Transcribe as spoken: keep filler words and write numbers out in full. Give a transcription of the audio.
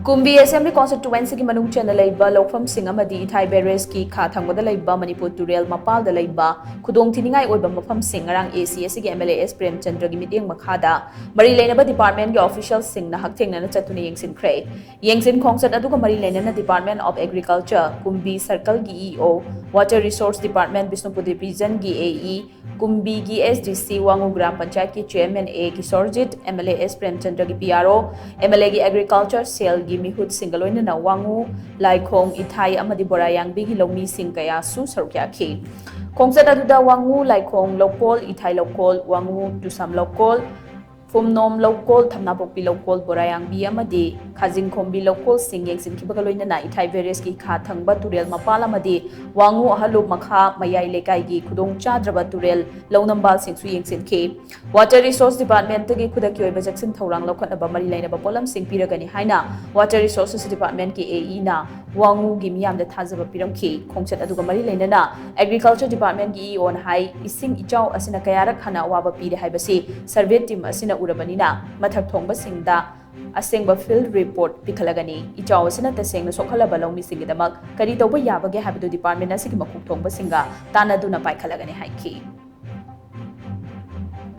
ꯀꯨꯝꯕꯤ Assembly Constituency ꯒꯤ ꯃꯅꯨꯡ ꯆꯟꯅ ꯂꯩꯕ ꯂꯧꯐꯝꯁꯤꯡ ꯑꯃꯗꯤ ꯏꯊꯥꯏ barrage ꯀꯤ ꯈꯥ ꯊꯪꯕꯗ ꯂꯩꯕ ꯃꯅꯤꯄꯨꯔ ꯇꯨꯔꯦꯜ ꯃꯄꯥꯜꯗ ꯂꯩꯕ ꯈꯨꯗꯣꯡ ꯊꯤꯅꯤꯡꯉꯥꯏ ꯑꯣꯏꯕ ꯃꯐꯝꯁꯤꯡ ꯉꯔꯥꯡ A C S ꯒꯤ M L A S ꯄ꯭ꯔꯦꯝꯆꯟꯗ꯭ꯔꯒꯤ ꯃꯤꯠꯌꯦꯡ ꯃꯈꯥꯗ ꯃꯔꯤ ꯂꯩꯅꯕ department ꯀꯤ official ꯁꯤꯡꯅ ꯍꯛꯊꯦꯡꯅꯅ ꯆꯠꯇꯨꯅ ꯌꯦꯡꯁꯤꯟꯈ꯭ꯔꯦ꯫ ꯌꯦꯡꯁꯤꯟ ꯈꯣꯡꯆꯠ ꯑꯗꯨꯒ ꯃꯔꯤ ꯂꯩꯅꯅ Department of Agriculture, Kumbi circle ꯒꯤ E O, Water Resource Department, Bishnupur Division ꯒꯤ A E, ꯀꯨꯝꯕꯤꯒꯤ S D C, ꯋꯥꯉꯨ ꯒ꯭ꯔꯥꯝ ꯄꯟꯆꯥꯌꯠꯀꯤ chairman A Kishorjit, M L A S ꯄ꯭ꯔꯦꯝꯆꯟꯗ꯭ꯔꯒꯤ P R O, M L A ꯒꯤ Agriculture cell ꯒꯤ ꯃꯤꯍꯨꯠꯁꯤꯡꯒ ꯂꯣꯏꯅꯅ ꯋꯥꯉꯨ, ꯂꯥꯏꯈꯣꯡ, ꯏꯊꯥꯏ ꯑꯃꯗꯤ ꯕꯣꯔꯥꯌꯥꯡꯕꯤꯒꯤ ꯂꯧꯃꯤꯁꯤꯡ ꯀꯌꯥꯁꯨ ꯁꯔꯨꯛ ꯌꯥꯈꯤ꯫ ꯈꯣꯡꯆꯠ ꯑꯗꯨꯗ ꯋꯥꯉꯨ, ꯂꯥꯏꯈꯣꯡ ꯂꯧꯀꯣꯜ, ꯏꯊꯥꯏ ꯂꯧꯀꯣꯜ, ꯋꯥꯉꯨ, ꯇꯨꯁꯥꯝ ꯂꯧꯀꯣꯜ, ꯐꯨꯝꯅꯣꯝ ꯂꯧꯀꯣꯜ, ꯊꯝꯅꯥꯄꯣꯛꯄꯤ ꯂꯧꯀꯣꯜ, ꯕꯣꯔꯥꯌꯥꯡꯕꯤ ꯑꯃꯗꯤ ꯈꯥꯖꯤꯡꯈꯣꯝꯕꯤ ꯂꯧꯀꯣꯜꯁꯤꯡ ꯌꯦꯡꯁꯤꯟꯈꯤꯕꯒ ꯂꯣꯏꯅꯅ ꯏꯊꯥꯏ barrage ꯀꯤ ꯈꯥ ꯊꯪꯕ ꯇꯨꯔꯦꯜ ꯃꯄꯥꯜ ꯑꯃꯗꯤ ꯋꯥꯉꯨ ꯑꯍꯜꯂꯨꯞ ꯃꯈꯥ ꯃꯌꯥꯏ ꯂꯩꯀꯥꯏꯒꯤ ꯈꯨꯗꯣꯡ ꯆꯥꯗ꯭ꯔꯕ ꯇꯨꯔꯦꯜ ꯂꯧꯅꯝꯕꯥꯜꯁꯤꯡꯁꯨ ꯌꯦꯡꯁꯤꯟꯈꯤ꯫ Water Resource Department ꯀꯤ ꯈꯨꯗꯛꯀꯤ ꯑꯣꯏꯕ ꯆꯦꯛꯁꯤꯟ ꯊꯧꯔꯥꯡ ꯂꯧꯈꯠꯅꯕ ꯃꯔꯤ ꯂꯩꯅꯕ ꯄꯣꯠꯂꯝꯁꯤꯡ ꯄꯤꯔꯒꯅꯤ ꯍꯥꯏꯅ Water Resources Department ꯀꯤ A E ꯅ ꯋꯥꯉꯨꯒꯤ ꯃꯤꯌꯥꯝꯗ ꯊꯥꯖꯕ ꯄꯤꯔꯝꯈꯤ꯫ ꯈꯣꯡꯆꯠ ꯑꯗꯨꯒ ꯃꯔꯤ ꯂꯩꯅꯅ Agriculture Department ꯀꯤ E O ꯅ ꯍꯥꯏ, ꯏꯁꯤꯡ ꯏꯆꯥꯎ ꯑꯁꯤꯅ ꯀꯌꯥꯔꯛ ꯍꯥꯟꯅ ꯑꯋꯥꯕ ꯄꯤꯔꯦ ꯍꯥꯏꯕꯁꯤ survey team ꯑꯁꯤꯅ ꯎꯔꯕꯅꯤꯅ ꯃꯊꯛ ꯊꯣꯡꯕꯁꯤꯡꯗ ꯑꯁꯦꯡꯕ field report ꯄꯤꯈꯠꯂꯒꯅꯤ꯫ ꯏꯆꯥꯎ ꯑꯁꯤꯅ ꯇꯁꯦꯡꯅ ꯁꯣꯛꯍꯜꯂꯕ ꯂꯧꯃꯤꯁꯤꯡꯒꯤꯗꯃꯛ ꯀꯔꯤ ꯇꯧꯕ ꯌꯥꯕꯒꯦ ꯍꯥꯏꯕꯗꯨ department ꯑꯁꯤꯒꯤ ꯃꯀꯣꯛ ꯊꯣꯡꯕꯁꯤꯡꯒ ꯇꯥꯟꯅꯗꯨꯅ ꯄꯥꯏꯈꯠꯂꯒꯅꯤ ꯍꯥꯏꯈꯤ꯫